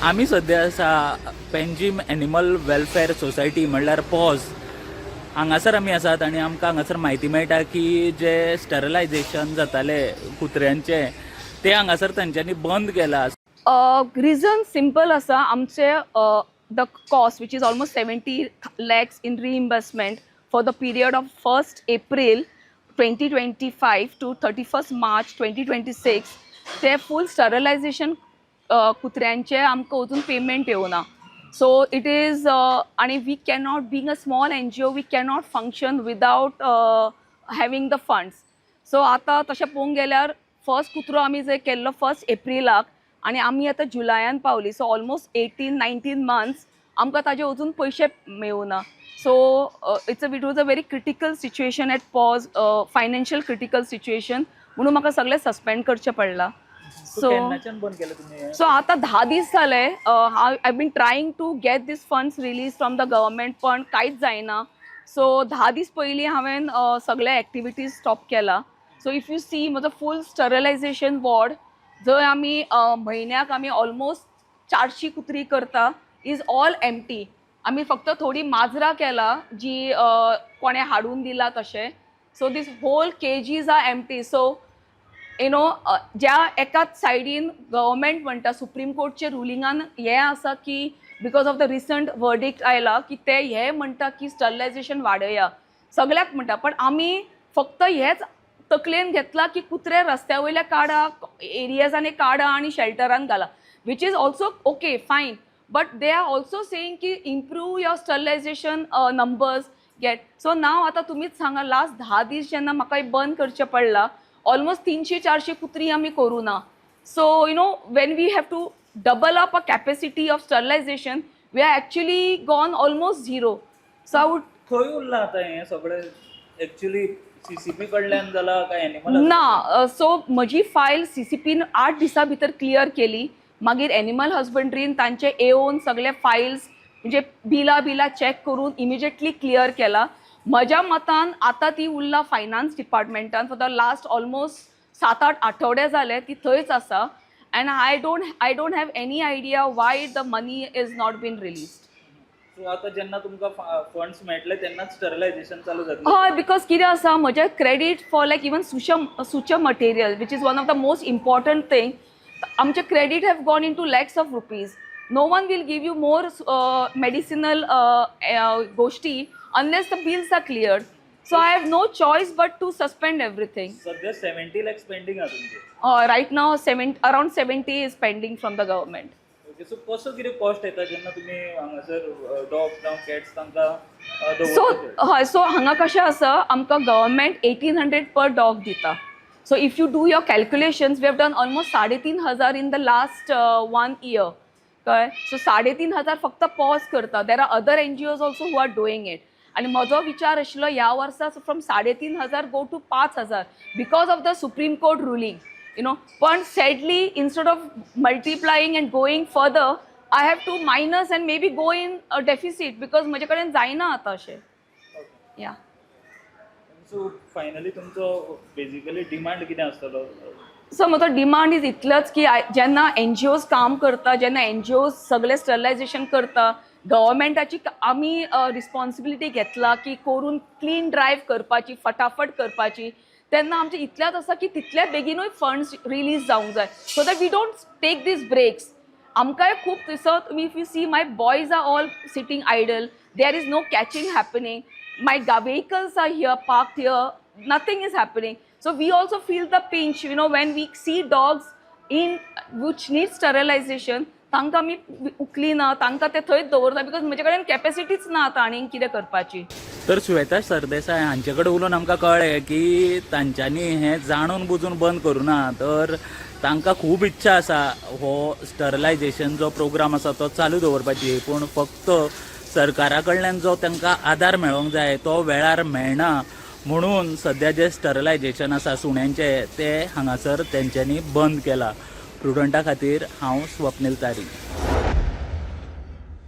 आमी सद्या आसा पेंजीम एनिमल वेलफेअर सोसायटी म्हणल्यार पॉज हांगासर आमी आसात आनी आमकां हांगासर म्हायती मेळटा की जे स्टरलायजेशन जाताले कुत्र्यांचे ते हांगासर तांच्यांनी बंद केला. रिजन सिंपल आसा. आमचे the cost, which is almost 70 lakhs in reimbursement for the period of 1 April 2025 to 31 March 2026, ते फूल स्टरलायजेशन कुत्र्यांचे आमकां अजून पेमेंट येवना. सो it is आनी we cannot, being a small NGO, we cannot function without having the funds. So आतां तशें पळोवंक गेल्यार first कुत्रो आमी जे केल्लो फर्स्ट एप्रिलाक आनी आमी आतां जुलयान पावली, सो ऑलमोस्ट 18-19 मंथ्स आमकां ताजे अजून पयशे मेळूना. So it was a very critical situation at PAWS, financial critical situation, म्हणून म्हाका सगळें सस्पेंड करचें पडलां. सो केन्नाच्यान बंद केलें तुमी हें? सो आतां 10 दीस जाले I been trying to get these funds release from the government, पण कांयच जायना. सो 10 दीस पयलीं हांवें सगळे एक्टिविटीज स्टॉप केला. सो if you see, म्हजो फूल स्टरलायजेशन वॉर्ड, जंय आमी म्हयन्याक आमी ऑलमोस्ट 400 कुत्री करता, is all empty. आमी फक्त थोडी माजरां केला जी कोणें हाडून दिला तशें. So these whole cages are empty. So ज्या एकाच सायडीन गव्हर्मेंट म्हणटा, सुप्रीम कोर्टचे रुलिंगान हें आसा की because of the recent verdict आयला की ते हे म्हणटा की स्टरलायजेशन वाडया, सगळ्याक म्हणटा, पण आमी फक्त हेच तकलेन घेतला की कुत्रे रस्त्या वयल्या काडा, एरियाजांनी काडा आनी शेल्टरान घाला, which is also okay, fine, but they are also saying की improve your sterilization numbers, get. So now आतां तुमीच सांगा, लास्ट 10 दीस जेन्ना म्हाका बंद करचें पडलां, ऑलमोस्ट 300-400 कुत्री आमी करूं ना. So when we have to double up a capacity of sterilization, we are actually gone almost zero. So I would खंय उरलां आतां हें सगळें एक्चुली? सीसीपी कडल्यान जाला काय एनिमल? ना, सो म्हजी फायल सीसीपीन 8 दिसां भितर क्लियर केली. मागीर एनिमल हजबंड्रीन तांचे येवन सगळे फायल्स, म्हणजे बिलां बिलां चॅक करून इमिजिएटली क्लियर केला. म्हज्या मतान आतां ती उरला फायनान्स डिपार्टमेंटान. फॉर the last almost 7-8 आठवडे जाले ती थंयच आसा and I don't have any idea why the money is not been released. So आतां जेन्ना तुमकां फंड्स मेळटले तेन्नाच स्टरलायजेशन चालू जातलें? हय, because कितें आसा, म्हजें credit for like even suture material, which is one of the most important thing, आमचे credit have gone into lakhs of rupees. No one will give you more medicinal गोष्टी unless the bills are cleared. So I have no choice but to suspend everything. सध्या 70 lakhs pending आहा तुमचे. Right now around 70 is pending from the government. Okay, so कसो कितें cost येता जेन्ना तुमी हांगासर डॉग्स जावं कॅट्स तांकां सो दवरता? हय, सो हांगा कशें आसा, आमकां गव्हर्मेंट 1800 पर डॉग दिता. So if you do your calculations, we have done almost 3500 in the last one year, कळ्ळें? सो 3500 फक्त पॉज करता. There are other NGOs also who are doing it. आनी म्हजो विचार आशिल्लो ह्या वर्सा from 3500 go to 5000 because of the Supreme Court ruling. पण sadly, instead of multiplying and going further, I have to minus and maybe go in a deficit because म्हजे कडेन जायना आतां अशें या. सो फायनली तुमचो बेजिकली डिमांड कितें आसतलो? सो म्हजो डिमांड is इतलोच की जेन्ना एनजीओज काम करता, जेन्ना एनजीओज सगळे स्टरलायजेशन करता, गव्हर्मेंटाची आमी रिस्पॉन्सिबिलिटी घेतला की करून क्लीन ड्रायव्ह करपाची, फटाफट करपाची, तेन्ना आमचें इतल्याच आसा की तितल्या बेगीनूय फंड्स रिलीज जावंक जाय so that we don't take these breaks. आमकांय खूब थंयसर तुमी if you see, my boys are all sitting idle. There is no catching happening. My vehicles are here, parked here. Nothing is happening. So we also feel the pinch when we see dogs in which need sterilization. तांकां आमी उखलिना, तांकां ते थंयच दवरता because म्हजे कडेन कॅपॅसिटीच ना आतां आनीक कितें करपाची. तर श्वेता सरदेसाय हांचे कडेन उलोवन आमकां कळ्ळें की तांच्यांनी हें जाणून बुजून बंद करूं ना, तर तांकां खूब इच्छा आसा हो स्टरलायजेशन जो प्रोग्राम आसा तो चालू दवरपाची, पूण फक्त सरकारा कडल्यान जो तांकां आदार मेळोंक जाय तो वेळार मेळना, म्हणून सद्या जें स्टरलायजेशन आसा सुण्यांचें तें हांगासर तेंच्यांनी बंद केलां. प्रुडंटा खातीर हांव स्वप्नील तारी.